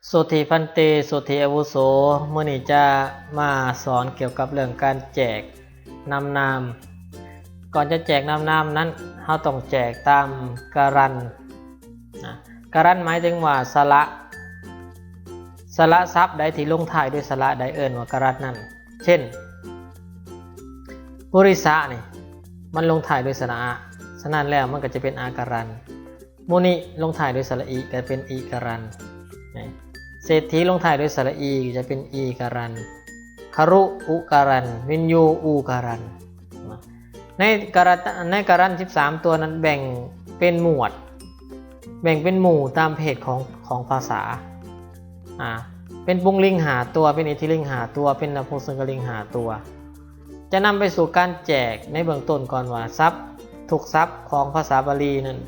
ໂສດຖີພັນເຕ ໂສດຖີອາວຸໂສ ມື້ນີ້ຈະມາສອນກ່ຽວກັບເລື່ອງການແຈກນາມນາມ. ກ່ອນຈະແຈກນາມນາມນັ້ນ ເຮົາຕ້ອງແຈກຕາມກາລັນນະ. ກາລັນໝາຍເຖິງວ່າສະຫຼະ, ສະຫຼະສັບໃດທີ່ລົງທ້າຍດ້ວຍສະຫຼະໃດເອີ້ນວ່າກາລັນນັ້ນ. ເຊັ່ນ ປຸລິສະນີ້ ມັນລົງທ້າຍດ້ວຍສະຫຼະອະ, ສະນັ້ນແລ້ວມັນກໍຈະເປັນອາກາລັນ. ມຸນິລົງທ້າຍດ້ວຍສະຫຼະອິ ກໍເປັນອິກາລັນ. ເສດຖີລົງທ້າຍດ້ວຍສະຫຼະອີ ຈະເປັນອີກາລັນ. ຄະລຸອຸກາລັນ, ວິນຍູອູກາລັນ. ໃນກາລັນ ໃນກາລັນສິບສາມຕົວນັ້ນແບ່ງເປັນໝວດ, ແບ່ງເປັນໝູ່ຕາມເພດຂອງ ຂອງພາສາ. ອາ ເປັນປຸງລິງຫ້າຕົວ, ເປັນອິດທິລິງຫ້າຕົວ, ເປັນນະພຸງສະກະລິງຫ້າຕົວ. ຈະນຳໄປສູ່ການແຈກໃນເບື້ອງຕົ້ນກ່ອນວ່າ ສັບ ທຸກສັບຂອງພາສາບາລີນັ້ນ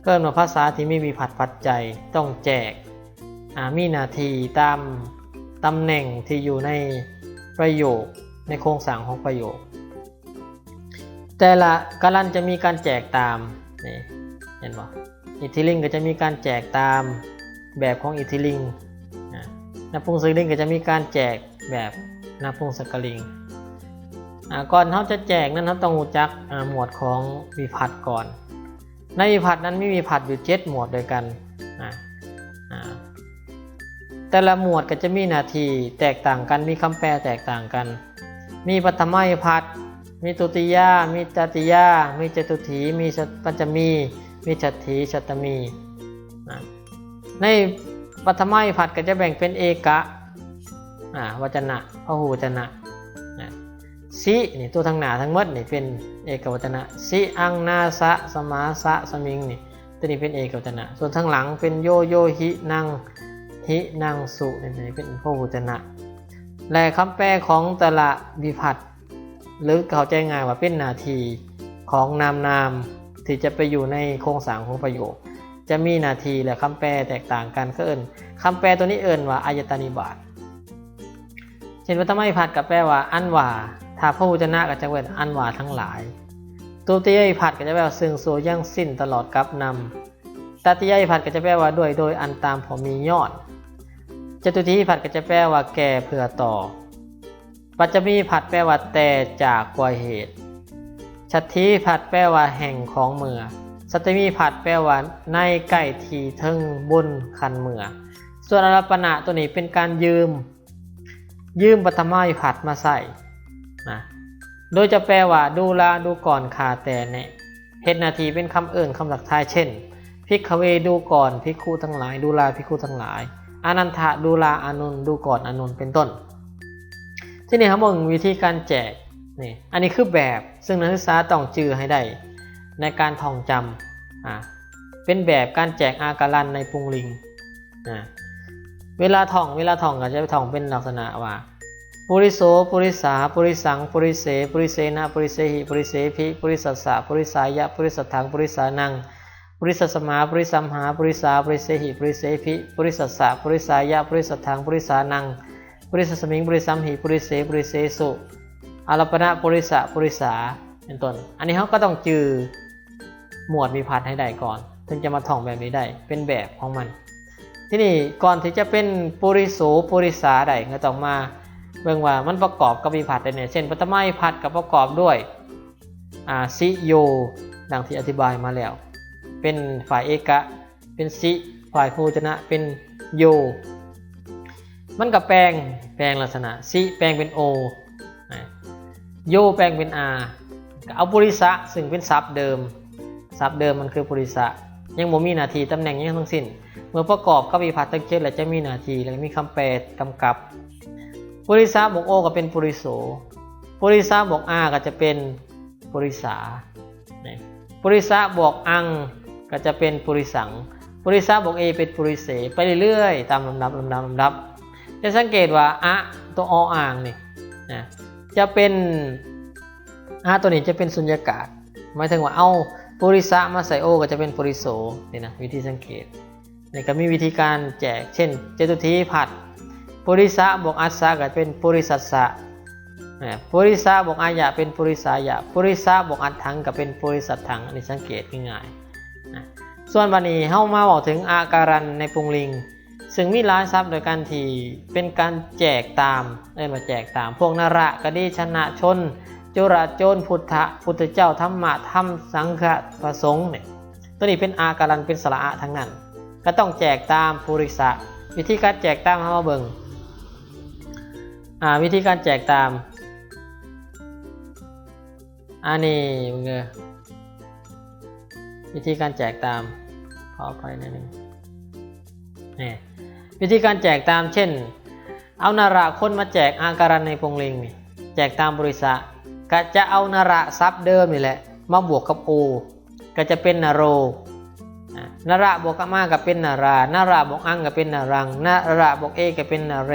ເອີ້ນວ່າພາສາທີ່ມີວິພັດປັດໄຈ, ຕ້ອງແຈກ ອາ ມີໜ້າທີ່ຕາມຕຳແໜ່ງທີ່ຢູ່ໃນປະໂຫຍກ, ໃນໂຄງສ້າງຂອງປະໂຫຍກ. ແຕ່ລະກາລັນຈະມີການແຈກຕາມ ນີ້ ເຫັນບໍ່? ອິດທິລິງກໍຈະມີການແຈກຕາມແບບຂອງອິດທິລິງ, ອາ ນະພຸງສະກະລິງກໍຈະມີການແຈກແບບນະພຸງສະກະລິງ. ອາ ກ່ອນເຮົາຈະແຈກນັ້ນ ເຮົາຕ້ອງຮູ້ຈັກ ອາ ໝວດຂອງວິພັດກ່ອນ. ໃນວິພັດນັ້ນມີວິພັດຢູ່ເຈັດໝວດດ້ວຍກັນ. ອາ ອາ ແຕ່ລະໝວດກໍຈະມີໜ້າທີ່ແຕກຕ່າງກັນ, ມີຄຳແປແຕກຕ່າງກັນ. ມີປະຖະມະວິພັດ, ມີຕຸຕິຍາ, ມີຕະຕິຍາ, ມີຈະຕຸຖີ, ມີປັນຈະມີ, ມີສັດຖີ, ສັດຕະມີ. ນະ ໃນປະຖະມະວິພັດກໍຈະແບ່ງເປັນເອກະ ອາ ວັດຈະນະ, ພະຫູວັດຈະນະ. ນະ ຊິ ນີ້ ຕົວທາງໜ້າທັງໝົດນີ້ເປັນເອກະວັດຈະນະ. ຊິອັງນາສະສະມາສະສະມິງ ນີ້ ຕົວນີ້ເປັນເອກະວັດຈະນະ. ສ່ວນທາງຫຼັງເປັນໂຍ ໂຍຫິ ນັງ ຫິ ນັງ ສຸ ນີ້ເປັນພະຫູວັດຈະນະ. ແລະ ຄຳແປຂອງແຕ່ລະວິພັດ ຫຼື ເຂົ້າໃຈງ່າຍວ່າເປັນໜ້າທີ່ຂອງນາມນາມທີ່ຈະໄປຢູ່ໃນໂຄງສ້າງຂອງປະໂຫຍກ ຈະມີໜ້າທີ່ ແລະ ຄຳແປແຕກຕ່າງກັນ. ເຂົາເອີ້ນ ຄຳແປຕົວນີ້ເອີ້ນວ່າອາຍະຕະນິບາດ. ເຊັ່ນ ປະຖະມະວິພັດກໍແປວ່າອັນວ່າ, ຖ້າພະຫູວັດຈະນະກໍຈະເອີ້ນອັນວ່າທັງຫຼາຍ. ຕຸຕິຍະວິພັດກໍຈະແປວ່າເຊິ່ງ, ຊົ່ວ, ຢ່າງ, ເຊັ່ນ, ຕະຫຼອດ, ກັບ, ນຳ. ຕະຕິຍະວິພັດກໍຈະແປວ່າດ້ວຍ, ໂດຍ, ອັນ, ຕາມ, ເພາະ, ມີ, ຍ້ອນ. ຈະຕຸຖີວິພັດກໍຈະແປວ່າແກ່, ເພື່ອ, ຕໍ່. ປັນຈະມີວິພັດແປວ່າແຕ່, ຈາກ, ກວ່າເຫດ. ສັດຖີວິພັດແປວ່າແຫ່ງ, ຂອງ, ເມື່ອ. ສັດຕະມີວິພັດແປວ່າໃນ, ໃກ້, ທີ່, ເທິງ, ບົນ, ຂັ້ນ, ເມື່ອ. ສ່ວນອາລັບປະນະຕົວນີ້ເປັນການຢືມ, ຢືມປະຖະມະວິພັດມາໃຊ້ນະ, ໂດຍຈະແປວ່າດູລາ, ດູກ່ອນ, ຂ້າ, ແຕ່, ແນະ. ເຮັດໜ້າທີ່ເປັນຄຳເອີ້ນ, ຄຳທັກທາຍ ເຊັ່ນ ພິກຂະເວ ດູກ່ອນ, ພິກຂຸທັງຫຼາຍ, ດູລາ, ພິກຂຸທັງຫຼາຍ, ອານັນທະ, ດູລາອານົນ, ດູກ່ອນອານົນ ເປັນຕົ້ນ. ທີນີ້ເຮົາເບິ່ງວິທີການແຈກນີ້. ອັນນີ້ຄືແບບ ເຊິ່ງນັກສຶກສາຕ້ອງຈື່ໃຫ້ໄດ້ໃນການທ່ອງຈຳ. ອາ ເປັນແບບການແຈກອາກາລັນໃນປຸງລິງ. ອາ ເວລາທ່ອງ, ເວລາທ່ອງກໍຈະໄປທ່ອງເປັນລັກສະນະວ່າ ປຸລິໂສ, ປຸລິສາ, ປຸລິສັງ, ປຸລິເສ, ປຸລິເສນະ, ປຸລິເສຫິ, ປຸລິເສພິ, ປຸລິສັດສະ, ປຸລິສາຍະ, ປຸລິສັດຖັງ, ປຸລິສານັງ, ປຸລິສັດສະມາ, ປຸລິສຳຫາ, ປຸລິສາ, ປຸລິເສຫິ, ປຸລິເສພິ, ປຸລິສັດສະ, ປຸລິສາຍະ, ປຸລິສັດຖັງ, ປຸລິສານັງ, ປຸລິສັດສະມິງ, ປຸລິສຳຫິ, ປຸລິເສ, ປຸລິເສສຸ, ອາລັບປະນະ, ປຸລິສະ, ປຸລິສາ ເປັນຕົ້ນ. ອັນນີ້ເຮົາກໍຕ້ອງຈື່ໝວດວິພັດໃຫ້ໄດ້ກ່ອນ ເຖິງຈະມາທ່ອງແບບນີ້ໄດ້ ເປັນແບບຂອງມັນ. ທີນີ້ກ່ອນທີ່ຈະເປັນປຸລິໂສ, ປຸລິສາໄດ້ ກໍຕ້ອງມາເບິ່ງວ່າມັນປະກອບກັບວິພັດໃດແດ່. ເຊັ່ນ ປະຖະມະວິພັດກໍປະກອບດ້ວຍ ອາ ຊິໂຍ ດັ່ງທີ່ອະທິບາຍມາແລ້ວ ເປັນຝ່າຍເອກະ ເປັນຊິ, ຝ່າຍພະຫູຈະນະເປັນໂຍ. ມັນກໍແປງ, ແປງລັກສະນະ, ຊິແປງເປັນໂອ, ໂຍແປງເປັນອາ. ກໍເອົາປຸລິສະ ເຊິ່ງເປັນສັບເດີມ, ສັບເດີມມັນຄືປຸລິສະ ຍັງບໍ່ມີໜ້າທີ່ຕຳແໜ່ງຫຍັງທັງສິ້ນ. ເມື່ອປະກອບກັບວິພັດທັງເຈັດແລ້ວ ຈະມີໜ້າທີ່ ແລະ ມີຄຳແປກຳກັບ. ປຸລິສະບວກໂອກໍເປັນປຸລິໂສ, ປຸລິສະບວກອາກໍຈະເປັນ ປຸລິສາ. ປຸລິສະບວກອັງກໍຈະເປັນປຸລິສັງ, ປຸລິສະບວກເອເປັນປຸລິເສ ໄປເລື້ອຍໆ ຕາມລຳດັບ, ລຳດັບ, ລຳດັບ. ຈະສັງເກດວ່າອະ ຕົວ ອ ອ່າງນີ້ນະ ຈະເປັນ ອະ ຕົວນີ້ຈະເປັນສຸນຍາກາດ, ໝາຍເຖິງວ່າເອົາປຸລິສະມາໃສ່ໂອກໍຈະເປັນປຸລິໂສ. ນີ້ນະ ວິທີສັງເກດ. ນີ້ກໍມີວິທີການແຈກ ເຊັ່ນ ຈະຕຸຖີວິພັດ ປຸລິສະບວກອັດສະກໍເປັນປຸລິສັດສະ, ປຸລິສະບວກອາຍະເປັນປຸລິສາຍະ, ປຸລິສະບວກອັດຖັງກໍເປັນປຸລິສັດຖັງ. ອັນນີ້ສັງເກດງ່າຍໆນະ. ສ່ວນບາດນີ້ເຮົາມາເວົ້າເຖິງອາກາລັນໃນປຸງລິງ. ຊຶ່ງມີຫຼາຍສັບດ້ວຍກັນທີ່ເປັນການແຈກຕາມ ເອີ້ນວ່າແຈກຕາມ. ພວກນະລະກະດີ, ຊະນະຊົນ, ຈຸລະໂຈນ, ພຸດທະ, ພຸດທະເຈົ້າ, ທຳມະ, ທຳ, ສັງຄະ, ພະສົງ ນີ້ ຕົວນີ້ເປັນອາກາລັນ ເປັນສະຫຼະອະທັງນັ້ນ ກໍຕ້ອງແຈກຕາມປຸລິສະ. ວິທີການແຈກຕາມ ເຮົາມາເບິ່ງ ອາ ວິທີການແຈກຕາມ ອັນນີ້ເບິ່ງເດີ ວິທີການແຈກຕາມ ຂໍອະໄພໜ້ອຍໜຶ່ງ ນີ້ ວິທີການແຈກຕາມ ເຊັ່ນ ເອົານະລະຄົນມາແຈກອາກາລັນໃນປົງເລັງນີ້ ແຈກຕາມປຸລິສະ ກະຈະເອົານະລະສັບເດີມນີ້ແຫຼະ ມາບວກກັບໂອ ກໍຈະເປັນນະໂຣ ນະລະບວກກັບອາກໍເປັນນະລາ ນະລະບວກອັງກໍເປັນນະລັງ ນະລະບວກເອກໍເປັນນະເຣ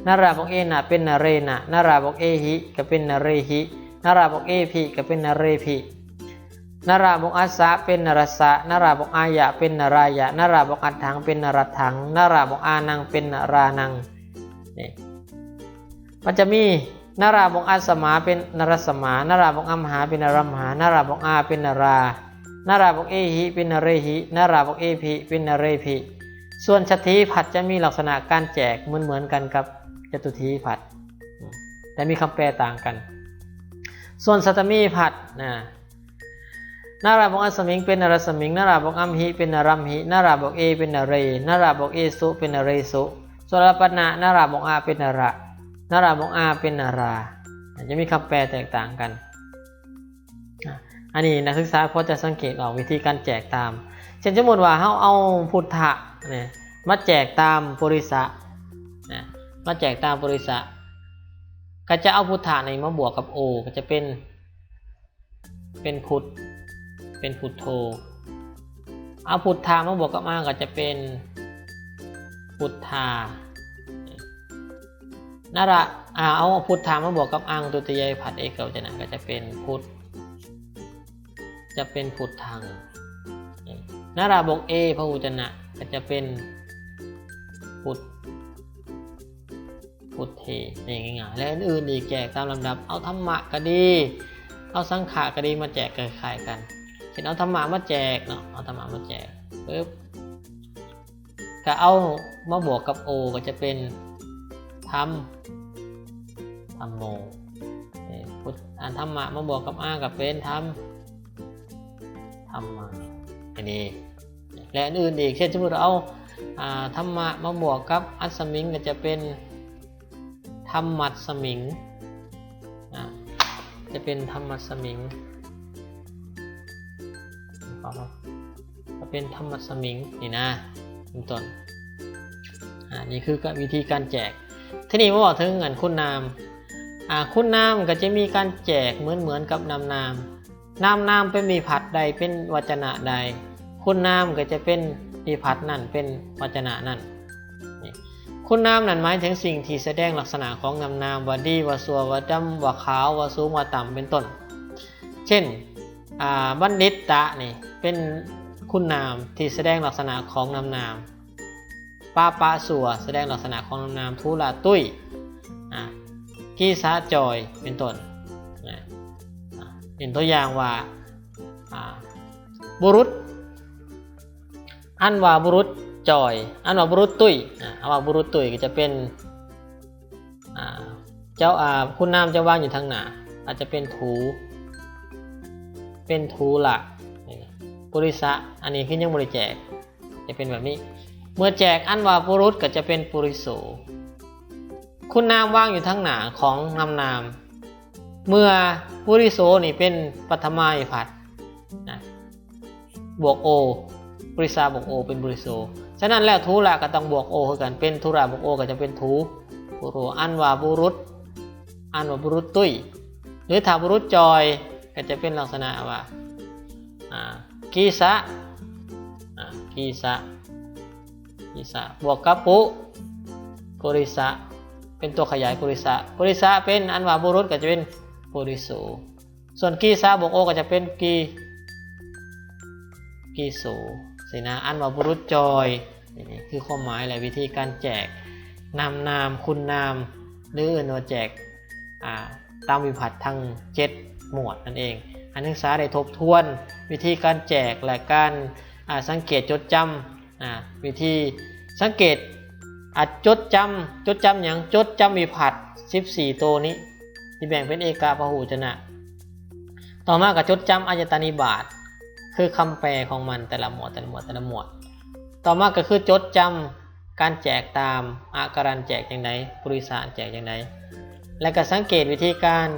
ນະລະບວກເອນະເປັນນະເຣນະ ນະລະບວກເອຫິກໍເປັນນະເຣຫິ ນະລະບວກເອພິກໍເປັນນະເຣພິ ນະລະບວກອັດສະເປັນນະລັດສະ ນະລະບວກອາຍະເປັນນະລາຍະ ນະລະບວກອັດຖັງເປັນນະລັດຖັງ ນະລະບວກອານັງເປັນນະລານັງ ນີ້ ມັນຈະມີ ນະລະບວກອັດສະມາເປັນນະລັດສະມາ ນະລະບວກອຳຫາເປັນນະລັມຫາ ນະລະບວກອາເປັນນະລາ ນະລະບວກເອຫິເປັນນະເຣຫິ ນະລະບວກເອພິເປັນນະເຣພິ. ສ່ວນສັດຖີພັດຈະມີລັກສະນະການແຈກເໝືອນໆກັນກັບຈະຕຸຖີພັດ ແຕ່ມີຄຳແປຕ່າງກັນ. ສ່ວນສັດຕະມີພັດນະ ນະລະບວກອັດສະມິງເປັນນະລັດສະມິງ ນະລະບວກອຳຫິເປັນນະລັມຫິ ນະລະບວກເອເປັນນະເຣ ນະລະບວກເອສຸເປັນນະເຣສຸ. ສ່ວນລະປະນະ ນະລະບວກອາເປັນນະລະ ນະລະບວກອາເປັນນະລາ ຈະມີຄຳແປແຕກຕ່າງກັນ. ອາ ອັນນີ້ນັກສຶກສາພໍຈະສັງເກດອອກວິທີການແຈກຕາມ. ເຊັ່ນ ສົມມຸດວ່າເຮົາເອົາພຸດທະນີ້ມາແຈກຕາມປຸລິສະນະ ມາແຈກຕາມປຸລິສະ ກໍຈະເອົາພຸດທະນີ້ມາບວກກັບໂອ ກໍຈະເປັນ ເປັນພຸດ ເປັນພຸດໂທ. ເອົາພຸດທາມາບວກກັບອາ ກໍຈະເປັນພຸດທາ. ນະລະ ອາ ເອົາພຸດທາມາບວກກັບອັງ ທຸດຕິຍະວິພັດ ເອກະວັດຈະນະ ກໍຈະເປັນພຸດ ຈະເປັນພຸດທັງ. ນະລະບວກເອ ພະຫຸວະຈະນະ ກໍຈະເປັນພຸດ ພຸດເທ ນີ້ງ່າຍໆ ແລະ ອື່ນໆອີກ ແຈກຕາມລຳດັບ. ເອົາທຳມະກໍດີ ເອົາສັງຂະກໍດີ ມາແຈກຄ້າຍໆກັນ. ເຊັ່ນ ເອົາທຳມະມາແຈກເນາະ ເອົາທຳມະມາແຈກ ປຶບ ກໍເອົາມາບວກກັບໂອ ກໍຈະເປັນທຳ ທຳໂມ. ນີ້ ອັນທຳມະມາບວກກັບອາ ກໍເປັນທຳ ທຳມາ ອັນນີ້ ແລະ ອື່ນໆອີກ. ເຊັ່ນ ສົມມຸດເອົາ ອາ ທຳມະມາບວກກັບອັດສະມິງ ກໍຈະເປັນທຳມັດສະມິງ ອາ ຈະເປັນທຳມັດສະມິງ ກໍເປັນທຳມັດສະມິງ ນີ້ນະ ເປັນຕົ້ນ. ອາ ນີ້ຄືກະ ວິທີການແຈກ. ທີນີ້ມາເວົ້າເຖິງອັນຄຸນນາມ. ອາ ຄຸນນາມກໍຈະມີການແຈກເໝືອນໆກັບນາມນາມ. ນາມນາມເປັນວິພັດໃດເປັນວັດຈະນະໃດ ຄຸນນາມກໍຈະເປັນວິພັດນັ້ນເປັນວັດຈະນະນັ້ນ. ນີ້ ຄຸນນາມນັ້ນໝາຍເຖິງສິ່ງທີ່ສະແດງລັກສະນະຂອງນາມນາມ ວ່າດີ ວ່າຊົ່ວ ວ່າດຳ ວ່າຂາວ ວ່າສູງ ວ່າຕ່ຳ ເປັນຕົ້ນ. ເຊັ່ນ ອາ ບັນດິດຕະ ນີ້ເປັນຄຸນນາມທີ່ສະແດງລັກສະນະຂອງນາມນາມ. ປະ ປະ ຊົ່ວ ສະແດງລັກສະນະຂອງນາມນາມ. ທຸ ລະ ຕຸ້ຍ ອາ ກີ ສະ ຈ່ອຍ ເປັນຕົ້ນນະ. ອາ ເປັນຕົວຢ່າງວ່າ ອາ ບຸລຸດ ອັນວ່າບຸລຸດຈ່ອຍ ອັນວ່າບຸລຸດຕຸ້ຍ. ອາ ອັນວ່າບຸລຸດຕຸ້ຍກໍຈະເປັນ ອາ ເຈົ້າ ອາ ຄຸນນາມຈະວາງຢູ່ທາງໜ້າ ອາດຈະເປັນທຸ ເປັນທຸລະ ປຸລິສະ. ອັນນີ້ຄືຍັງບໍ່ໄດ້ແຈກ ຈະເປັນແບບນີ້. ເມື່ອແຈກ ອັນວ່າບຸລຸດກໍຈະເປັນປຸລິໂສ ຄຸນນາມວາງຢູ່ທາງໜ້າຂອງນາມນາມ. ເມື່ອປຸລິໂສນີ້ເປັນປັດຖະມາວິພັດນະ ບວກໂອ ປຸລິສະບວກໂອ ເປັນປຸລິໂສ. ສະນັ້ນແລ້ວ ທຸລະກໍຕ້ອງບວກໂອຄືກັນ ເປັນທຸລະບວກໂອກໍຈະເປັນທຸ ທຸໂຣ. ອັນວ່າບຸລຸດ ອັນວ່າບຸລຸດຕຸ້ຍ ຫຼືຖ້າບຸລຸດຈ່ອຍ ກໍຈະເປັນລັກສະນະວ່າ ອາ ກີສະ ອາ ກີສະ ກີສະ ບວກກັບປຸ ປຸລິສະ ເປັນຕົວຂະຫຍາຍປຸລິສະ. ປຸລິສະເປັນ ອັນວ່າບຸລຸດກໍຈະເປັນປຸລິໂສ. ສ່ວນກີສະບວກໂອກໍຈະເປັນກີ ກີໂສ ຊີ້ນະ. ອັນວ່າບຸລຸດຈ່ອຍ. ນີ້ຄືຄວາມໝາຍ ແລະ ວິທີການແຈກນາມນາມ ຄຸນນາມ ຫຼືເອີ້ນວ່າແຈກ ອາ ຕາມວິພັດທັງເຈັດໝວດນັ້ນເອງ. ໃຫ້ນັກສຶກສາໄດ້ທົບທວນວິທີການແຈກ ແລະ ການ ອາ ສັງເກດຈົດຈຳ ອາ ວິທີສັງເກດ ອາ ຈົດຈຳ ຈົດຈຳຫຍັງ? ຈົດຈຳວິພັດສິບສີ່ໂຕນີ້ ທີ່ແບ່ງເປັນເອກະ ພະຫູຈະນະ. ຕໍ່ມາກໍຈົດຈຳອາຍະຕະນິບາດ ຄືຄຳແປຂອງມັນແຕ່ລະໝວດ ແຕ່ລະໝວດ ແຕ່ລະໝວດ. ຕໍ່ມາກໍຄືຈົດຈຳການແຈກຕາມ ອາກາຣັນແຈກຈັ່ງໃດ ປຸລິສະແຈກຈັ່ງໃດ ແລະກໍສັງເກດວິທີການ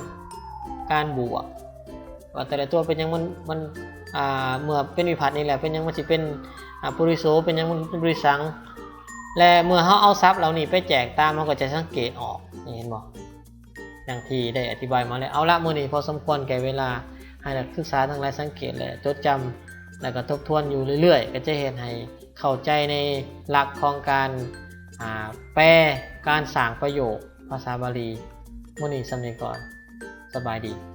ການບວກ ວ່າແຕ່ລະຕົວເປັນຫຍັງມັນ ມັນ ອ່າ ເມື່ອເປັນວິພັດນີ້ແລ້ວ ເປັນຫຍັງມັນຊິເປັນ ອ່າ ປຸລິໂສ ເປັນຫຍັງມັນເປັນປຸລິສັງ ແລະເມື່ອເຮົາເອົາສັບເຫຼົ່ານີ້ໄປແຈກຕາມ ເຮົາກໍຈະສັງເກດອອກ ນີ້ເຫັນບໍ່? ດັ່ງທີ່ໄດ້ອະທິບາຍມາແລ້ວ. ເອົາລະ ມື້ນີ້ພໍສົມຄວນແກ່ເວລາ ໃຫ້ນັກສຶກສາທັງຫຼາຍສັງເກດ ແລະ ຈົດຈຳ ແລະ ກໍທົບທວນຢູ່ເລື້ອຍໆ ກໍຈະເຮັດໃຫ້ເຂົ້າໃຈໃນຫຼັກຂອງການ ອ່າ ແປ ການສ້າງປະໂຫຍກພາສາບາລີ. ມື້ນີ້ສ່ຳນີ້ກ່ອນ. ສະບາຍດີ.